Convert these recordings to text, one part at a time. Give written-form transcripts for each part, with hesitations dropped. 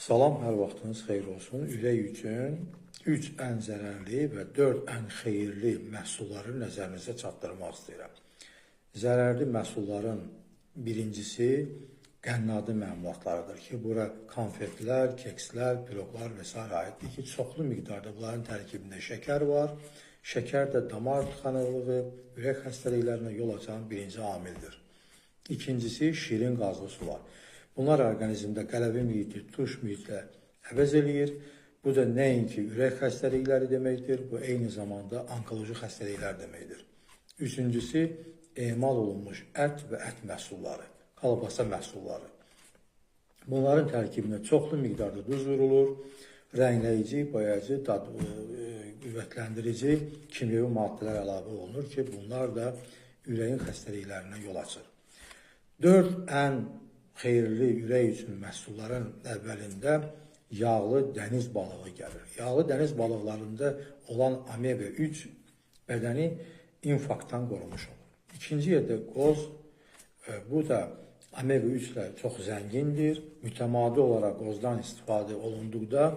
Salam, hər vaxtınız xeyir olsun. Ürək üçün 3 ən zərərli və 4 ən xeyirli məhsulları nəzərinizə çatdırmaq istəyirəm. Zərərli məhsulların birincisi qənnadı məmulatlarıdır ki, bura konfetlər, kekslər, piroqlar və sair aiddir ki, çoxlu miqdarda bunların tərkibində şəkər var. Şəkər də damar tıxanıqlığı, ürək xəstəliklərinə yol açan birinci amildir. İkincisi, şirin qazlı sular. Bunlar orqanizmdə qələvi mühiti, turş mühitlə əvəz eləyir. Bu da nəinki ürək xəstəlikləri deməkdir, bu eyni zamanda onkoloji xəstəliklər deməkdir. Üçüncüsü, emal olunmuş ət və ət məhsulları, kolbasa məhsulları. Bunların tərkibinə çoxlu miqdarda duz vurulur, rəngləyici, boyacı, dad, qüvvətləndirici kimyəvi maddələr əlavə olunur ki, bunlar da ürəyin xəstəliklərinə yol açır. 4 ən xeyirli ürək üçün məhsulların əvvəlində yağlı dəniz balığı gəlir. Yağlı dəniz balıqlarında olan omega 3 bədəni infarktdan qorumuş olur. İkinci yerdə qoz, bu da omega 3 ilə çox zəngindir. Mütəmadi olaraq qozdan istifadə olunduqda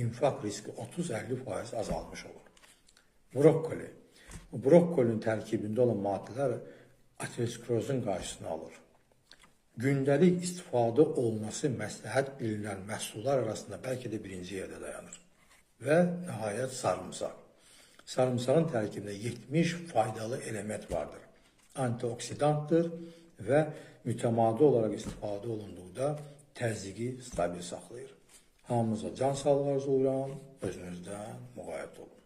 infarkt riski 30-50% azalmış olur. Brokkoli. Brokkolinin tərkibində olan maddələr aterosklerozun qarşısını alır. Gündəlik istifadə olunması məsləhət bilinən məhsullar arasında bəlkə də birinci yerdə dayanır. Və nəhayət sarımsaq. Sarımsağın tərkibində 70 faydalı element vardır. Antioksidantdır və mütəmadi olaraq istifadə olunduqda təzyiqi stabil saxlayır. Hamınıza can sağlığı arzulayıram, özünüzdən müğayət olun.